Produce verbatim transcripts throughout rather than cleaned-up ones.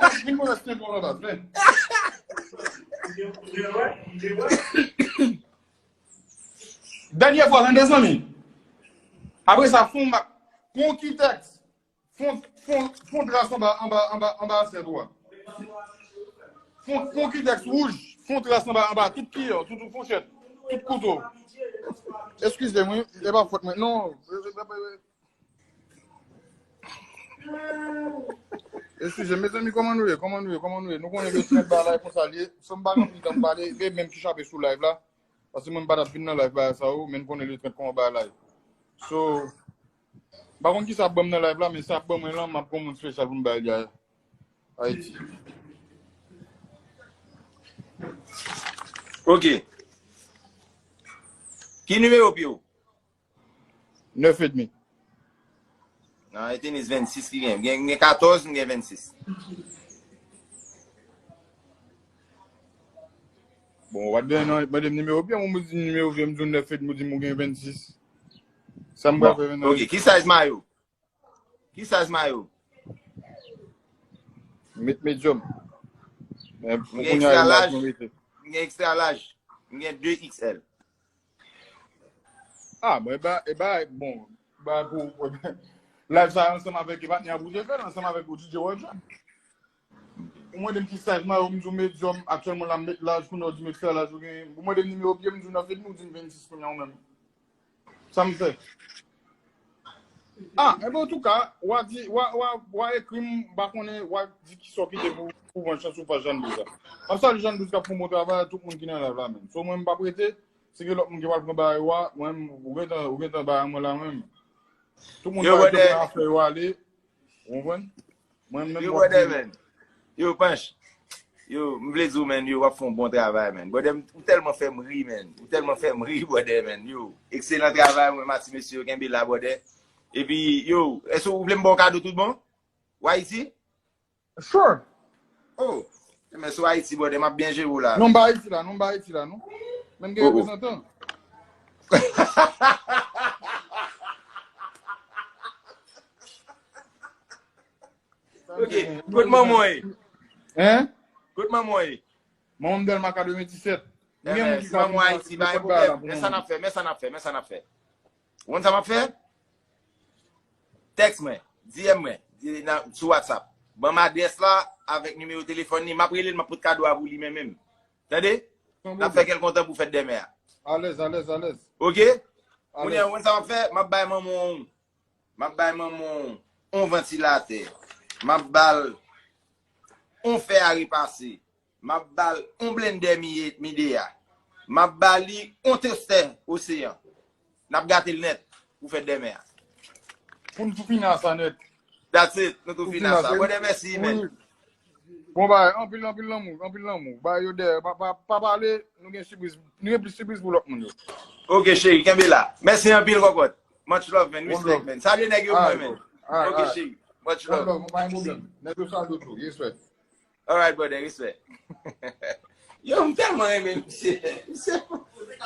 vin, vin, vin, vin, vin, vin, vin. Dènyè fwa, tande, zanmi. Apre sa, fon mak, fon kitèks, fon, fon, fon tras anba, anba, anba, anba asèt ou a. Fon, fon kitèks wouj, fon tras anba, anba tout kiyè, tout, tout fouchèt, tout kouto. Eskize m, wi, e pa fòt mwen. Non. Eskize, mezanmi, kòman nou ye? Kòman nou ye? Kòman nou ye? Nou konnen ke trèt bagay konsa l ye. San m pa gen anpil tan m pale, e menm ki chape sou live la. Paske mwen m pa t ap vin nan live bagay sa yo, men n konnen le trèt kòman bagay la ye. So, m pa konn kisa ap ban m nan live la, men sa ap ban mwen lan, m ap gon moun spesyal pou m bay li a Ayiti. Ok. Ki nimewo pye w? Nèf edmi. Nan, e tenis vennsis ki gen. Gen, gen katòz, gen vennsis. Bon, w ap gen nan mande m nimewo pye m, ou di nimewo pye m, di w nèf edmi, ou di m ou gen vennsis. Sa m pral fè menm? Ok, ki size mayo? Ki size mayo? M met medium. Men pou kounye a, e laj mwen mete. M gen extra laj. M gen de X L. Ah, mwen ba, e ba, bon, ba pou, live sa ansanm avèk e patnè a pou te fè l, ansanm avèk ou D J Roger. Ou mande m ki size mayo, m di w medium, aktyèlman la m met laj, kounye a w di m extra laj, ou gen, ou mande m nimewo pye m, m di w nèf edmi, ou di m vennsis kounye a ou menm. Sa m fè. Ah, enben, antouka, w a di, w a, w a, w a ekri m, m pa konnen, w a di kisa w kite pou, pou pran chans ou fas Jean Douze la. M ap salye Jean Douze k ap fè yon bon travay, tout moun ki nan live la menm. So, mwen, m p ap rete, si gen lòt moun ki pral pran bagay yo a, mwen, ou gentan, ou gentan bagay mwen la menm. Tout moun pral tou pran afè yo ale. Ou konprann? Mwen menm, yo, brother, man. Yo, Panch. Yo, m vle di w, man, yo, w ap fè yon bon travay, man. Brother, ou tèlman fè m ri, man. Ou tèlman fè m ri, brother, man. Yo, ekselan travay, mwen, mati mesye, yo, kenbe la, brother. Epi, yo, èske ou vle m ba w kado tout bon? Ou Ayiti? Sure. Oh, men sou Ayiti, brother, m ap byen jere w la. Non, m pa Ayiti la, non, m pa Ayiti la, non. Men m gen reprezantan. Ok, kot manman w ye? Hein? Kot manman w ye? Manman m Dèlma katrevenndisèt. M gen moun ki ka vin nan, nan kòd bagay la pou manman m. Men sa n ap fè, men sa n ap fè, men sa n ap fè. Ou konn sa m ap fè? Tèks mwen, D M mwen, di- nan- sou WhatsApp. Ban m adrès la avèk nimewo telefòn li. M ap rele l, m ap pot kado a pou li menm menm. Tande? N ap fè kè l kontan pou fèt dèmen an. Alèz, alèz, alèz. Oke? Kounye a, ou konn sa m ap fè? M ap bay manman w, m ap bay manman w yon vantilatè. M ap ba l yon fè a repase. M ap ba l yon blendè Mide a. M ap ba li yon tostè Oseyan. N ap gate l nèt pou fèt dèmen an. Pou n tou fini a sa nèt. That's it. Nou tou fini a sa. Brother, mèsi, man. Bon bagay, anpil, anpil lanmou, anpil lanmou. Ba yo dèyè, pa, pa, pa pale, nou gen sipriz, nou gen plis sipriz pou lòt moun yo. Ok, cheri, kenbe la. Mèsi anpil, kòkòt. Much love, man. Respect, man. Salye nèg yo pou mwen, man. Ok, cheri. Much love. Bon, pa gen pwoblèm. Nèg yo salye w tou. Respect. Alright, brother, respect. Yo, m tèlman renmen misye. Misye.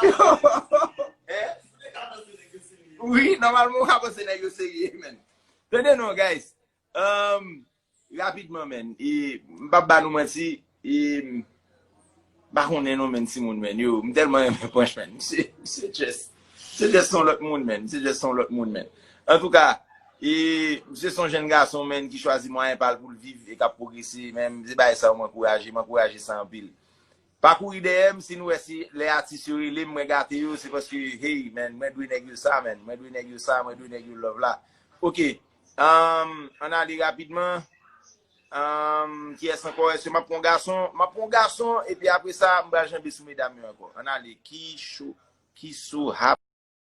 Yo. Eh? Wi, nòmalman, w ka panse nèg yo serye, man. Tande non, guys. Um, rapidman, man. E, m p ap ba nou manti. E, m pa konnen non, man, timoun, man. Yo, m tèlman renmen Panch, man. Misye, misye just, misye just son lòt moun, man. Misye just son lòt moun, man. Antouka, e, misye son jenn gason, man, ki chwazi mwayen pa l pou l viv e k ap pwogrese, man. Se bagay sa yo m ankouraje, m ankouraje sa anpil. Pa kouri dèyè m, si nou wè se lè atis yo rele m, mwen gate yo, se paske, hey, man, mwen dwe nèg yo sa, man. Mwen dwe nèg yo sa, mwen dwe nèg yo love la. Ok. Um, ann ale rapidman. Um, kiyès ankò? Èske m ap pran gason? M ap pran gason, epi apre sa, m pral janbe sou medam yo ankò. Ann ale. Ki cho, ki so hap